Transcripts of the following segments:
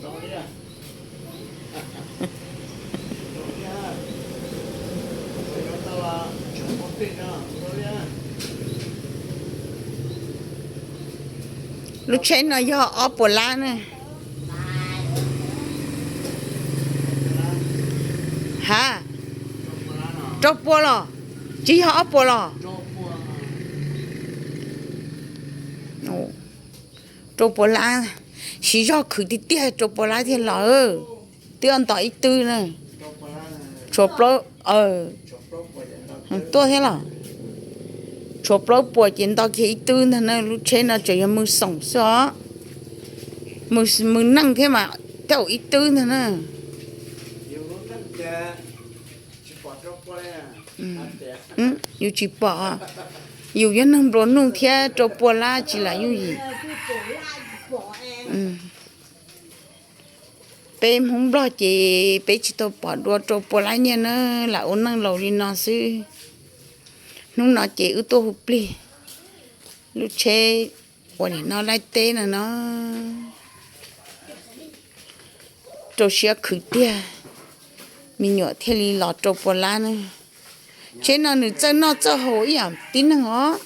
Lub tsheb no yog ob puas lab na. Ha, rau puas los? Tsis yog ob puas los? Rau puas lab, siv zog khwv tiag tiag rau puas lab thiaj los. Twb nto ib twb na. Tshuav plaub, tuaj thiab los? Tshuav plaub puas ces nto kiag ib twb ntag na. Lub tsheb no tseem yog mws xoom xwb os. Mws neej thiab mas tej zaum ib twb ntag na. Yus tsis pom, yus yog neeg nplua nuj thiab rau puas lab tsis lam yooj yim. Peb Hmoob Nplog ces peb tsis tau pom dua rau puas lab nyiaj na, lam ua neej laus li no xwb. Hnub no ces wb tuaj hu plig lub tsheb uas nim no laij teb no no. Rau siab khwv tiag, me nyuam thiaj li los rau puas lab na. Tsheb no nws txawj noj txawj haus ib yam tib neeg os.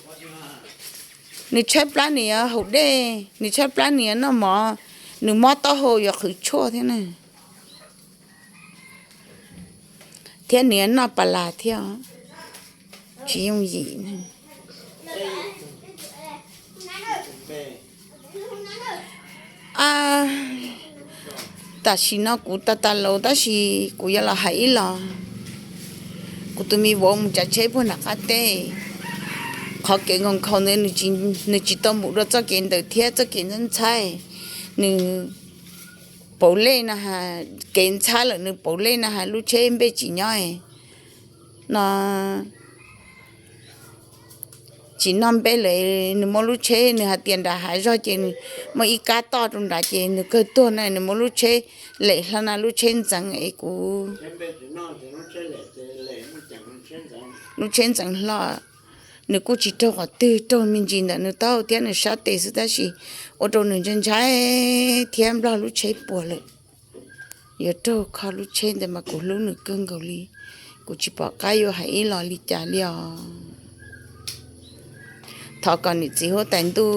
Nws tshaib plab nws yuav haus dej, nws tshaib plab nws yuav noj mov, nws mob taub hau yuav qhwv tshuaj thiab na. Thiab nws yuav noj pas las thiab, tsis yooj yim. Tam sim no kuv tas tas laus tab sis kuv yuav los hais ib los. Kuv tus me vauv mus tsav tsheb puag nram qab teb, qhov kev nkaus nkhaus ntawd nws tsis tau mus dua txoj kev ntawd thiab txoj kev ntxhab ntxhab. Nws pauv lej no, kev ntxhab lawm nws pauv lej no has lub tsheb npej tsis nyob no. Tsis noj npej lawm, nws muab lub tsheb, nws hais tias nram hav zog ces nws muaj ib kab toj rau nrad ces nws kawg tuag na, nws muab lub tsheb lem hlo na, lub tsheb ntxeev es kuv, lub tsheb ntxeev hlo. Nws kuj tsis raug qhov twg, raug me ntsis ntawm nws taub hau thiab nws sab tes xwb tab sis ua rau nws ntshai ntshai thiab nplog lub tsheb puas lawm. Yuav raug kho lub tsheb ntawd mas kuv hlub nws kawg nkaus li, kuv tsis pom qab yuav hais ib los li cas li os. Thov kom niam txiv huab tais ntuj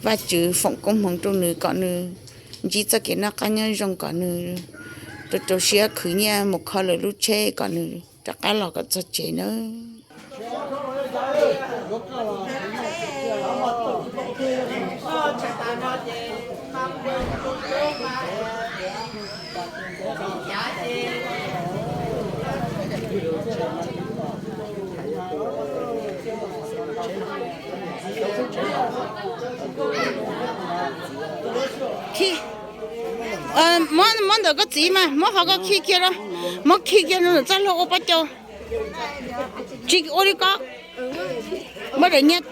Vajtswv foom koob hmoov rau nws kom nws ntsib txoj kev noj qab nyob zoo, kom nws rau rau siab khwv nyiaj mus kho lawv lub tsheb kom nws rov qab los kom txog tsev nawb. Khi, muab ntawm koj txiv mas muab qhov ko khi kiag rau, muab khi kiag ntawm txoj hlua ua pob cau. Tsis ua li ko. Muab daim nyiaj.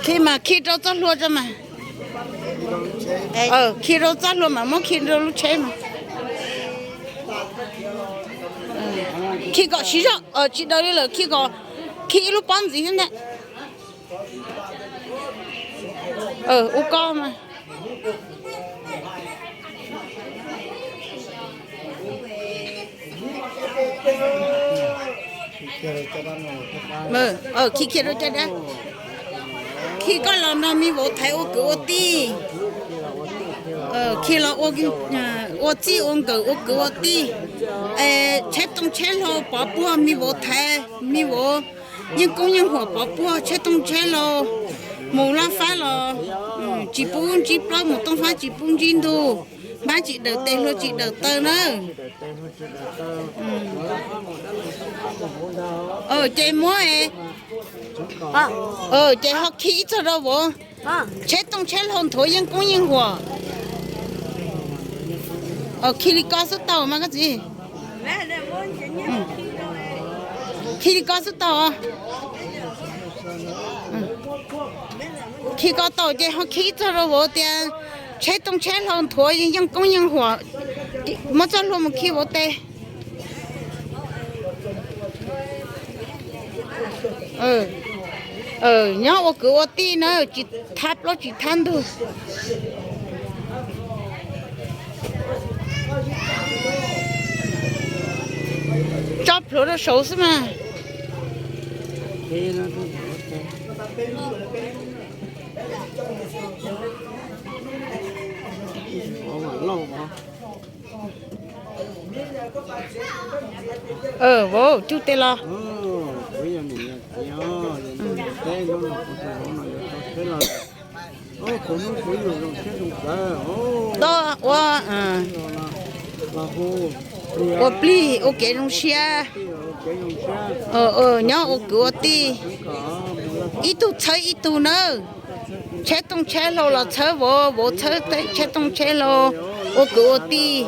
Khi mas khi rau txoj hlua tso mas. Khi rau txoj hlua mas muab khi rau lub tsheb mas. Khi kom siv zog, tsis daws li lawm, khi kom, khi ib lub pob ntxiv thiab ntag. Ua koj mas. Khi kiag rau caj dab. Khi koj los nrog me vauv thaiv ua kwv ua tij. Khi los ua txij ua nkawm ua kwv ua tij. Tsheb tooj tsheb hlau pov puag me vauv thaiv, me vauv yeej koob yeej huam pov puag tsheb tooj tsheb hlau. Mus laj fab los tsis pub ntsib plaub, mus tooj fab tsis pub ntsib ntug, hmab tsis daws tes hlua tsis daws taw na. Ces muab, ces ho khi ib txog rau vauv. Tsheb tooj tsheb hlau nthuav yeej koob yeej huam. Khi li ko xwb tau mas koj txiv. Khi li ko xwb tau. Khi ko tau ces ho khi ib txog rau vauv tias Tsheb tooj tsheb hlau nthuav yeej koob yeej huam, muab txoj hlua mus khi vauv tes. Nyob ua kwv ua tij na, tsis thab plaub tsis thab ntug. Tso plhuav rau saud xwb mas. Vauv, cug tes los. Ua, ua plig ua kev zoo siab, nyob ua kwv ua tij, ib tug txhawb ib tug nawb. Tsheb tooj tsheb hlau los txhawb vauv, vauv txhawb tsheb tooj tsheb hlau, ua kwv ua tij.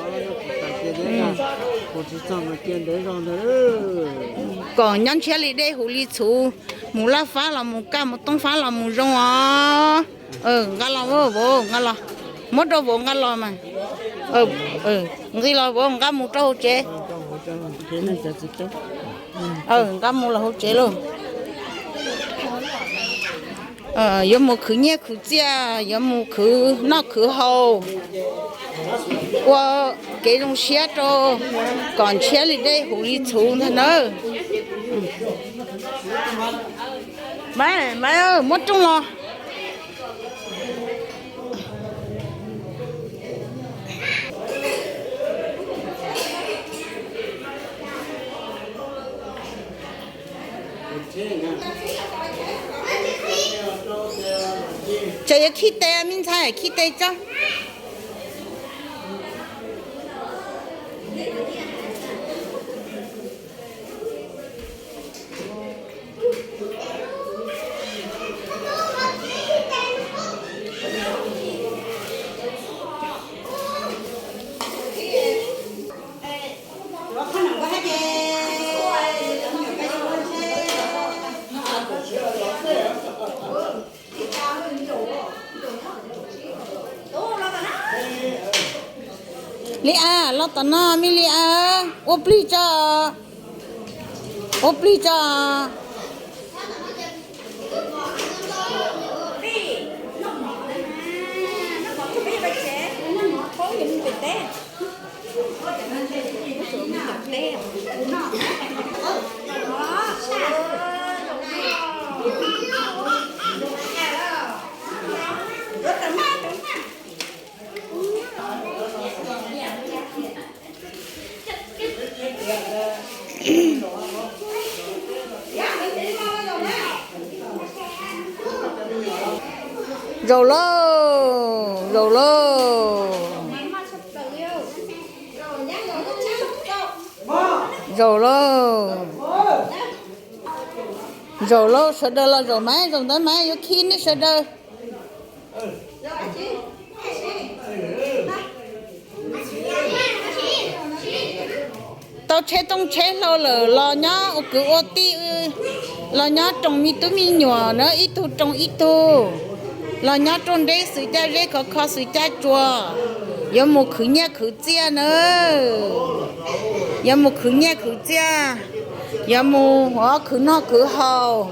Kom nyob ntshiab li dej huv li txhuv, mus laj fab los mus kaj, mus tooj fab los mus zoo os. Nqa los vauv, nqa los, muab rau vauv nqa los mas. Nqis los vauv, nqa mus rau hauv tsev. Nqa mus los hauv tsev lauj. Yuav mus khwv nyiaj khwv txiaj, yuav mus khwv noj khwv haus, ua kev zoo siab rau, kom ntshiab li dej huv li txhuv ntag nawb. Maiv, Maiv, muab rooj los. Ces yuav khi tes, me ntxhais, khi tes tso. Li As, los tom no, me Li As, ua plig tso, ua plig tso. Zaum lauj, zaum lauj. Zaum lauj. Zaum lauj, sawv daws los zaum mas, zaum ntawd mas yuav khi nej sawv daws. Tau tsheb tooj tsheb hlau lawm los nyob ua kwv ua tij, los nyob roos me tub me nyuam na, ib tug roos ib tug, los nyob rooj nreb xwm caj zeb khov kho xwm caj tsua, yuav mus khwv nyiaj khwv txiaj na, yuav mus khwv nyiaj khwv txiaj, yuav mus khwv noj khwv haus,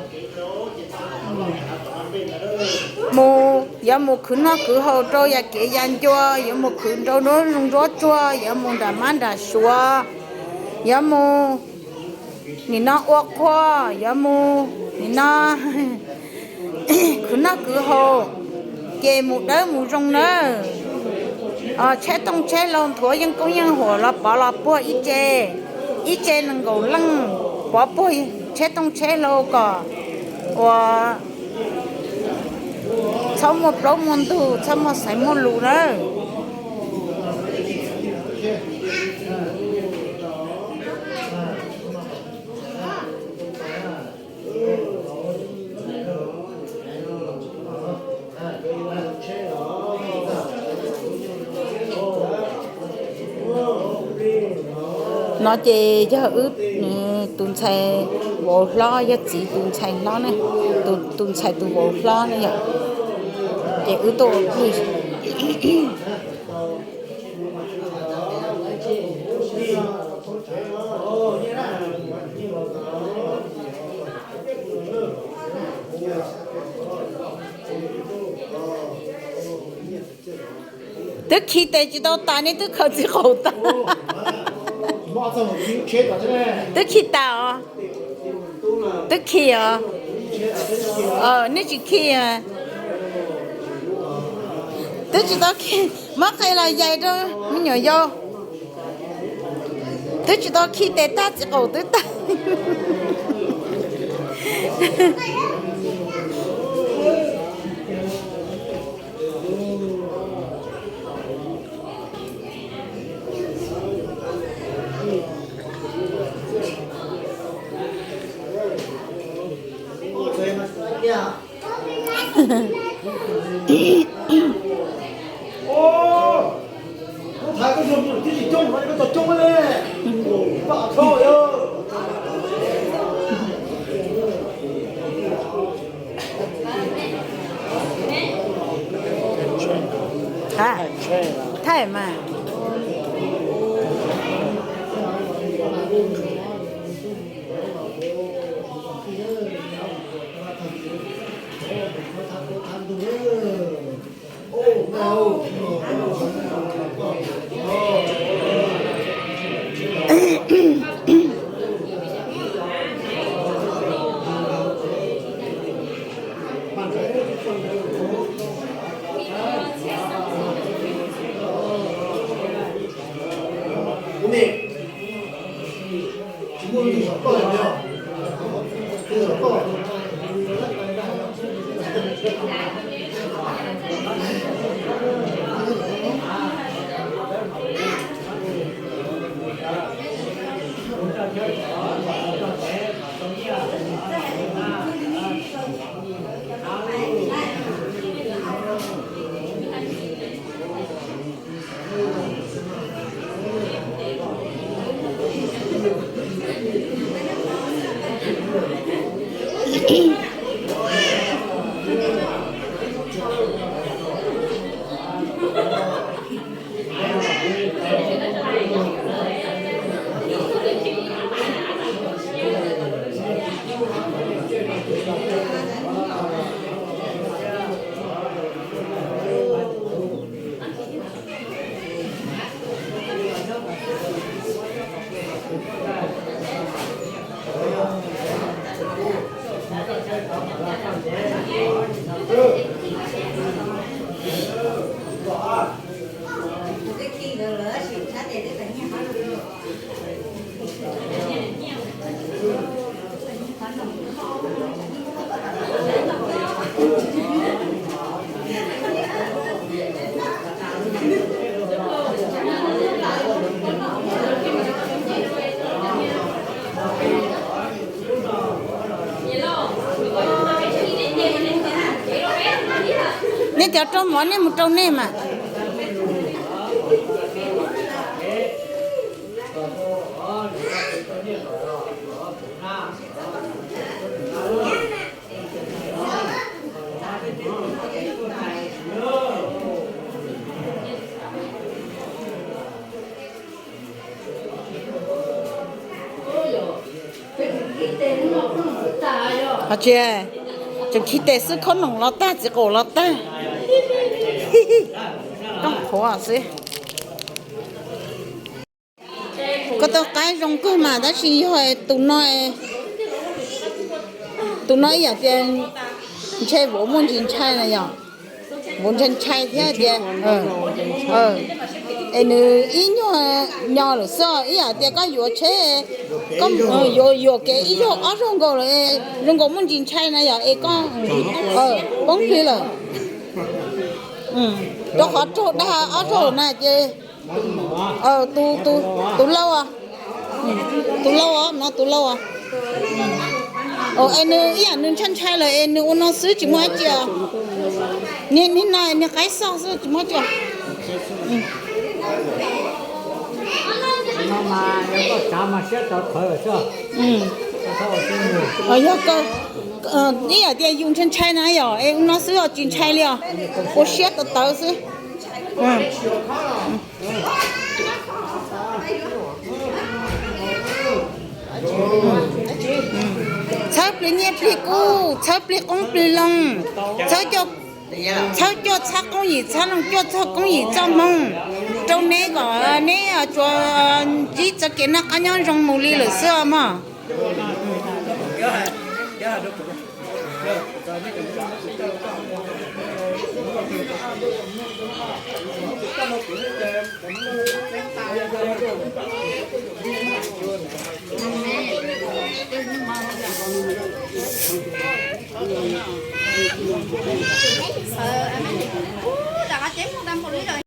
mus, yuav mus khwv noj khwv haus rau yam kev yam ncua, yuav mus khwv nrau nruab zoov nruab tsuag, yuav mus nram mab nram suav, yuav mus nim no ua qhua, yuav mus nim no khwv noj khwv haus, ces mus dawb mus zoo nawb. Tsheb tooj tsheb hlau nthuav yeej koob yeej huam los pov los puag ib tse, ib tse nees nkaum leej, pov puag tsheb tooj tsheb hlau kom uas txhob muaj plaub muaj ntug, txhob muaj xaiv muaj lus nawb. No ces yog wb tus ntxhais vauv hlob, yog txiv tus ntxhais hlob ne, tus ntxhais tus vauv hlob ne yom. Ces wb tuaj ua plig, Twb khi tes tsis tau tas nej twb khaws txiv qaum tag. Twb khi tas os. Twb khi os. Nej tsis khi. Twb tsis tau khi. Muab qe los yais rau me nyuam yau. Twb tsis tau khi tes tag txiv qaum twb tag. Thaij mas. Nej cov rau mov nej mus rau nej mas. Ho tsis, tseem khi tes xwb, khob noom los tag, txiv qaum los tag. Rooj qhuav xwb. Koj tau qaib zoo kawg mas, tab sis yog tus no, tus no ib yam tias ntshe vauv muaj ntsis ntshai na yom. Vauv ntshai ntshai thiab tias, es nws ib nyuag nyo lawm xwb, ib yam tias koj yuav tsheb, koj yuam kev ib zaug ob zaug nkaus lawm, zoo nkaus muaj ntsis ntshai na yom, es koj poob plig lawm. Rau qhov raug dag ob zaug na ces, tus lauj, tus lauj os, no tus lauj os. Es nws ib yam nws ntshai ntshai lawm es nws ua no xwb tsis muaj dab tsi os. Niag no niag qaib xoj xwb tsis muaj dab tsi. Yog ib yam tias yus ntshai ntshai na yom, es ua no xwb os, tsis ntshai li os. Ua siab tawv tawv xwb. Txhawb plig nyiaj plig kub, txhawb plig qoob plig loo, txhawb, txhawb cuaj txhab qoob yim txhab loo, cuaj txhab qoob yim txhab hmoo rau neb kom neb tsuas ntsib txoj kev noj qab nyob zoo mus li lawm xwb os mog.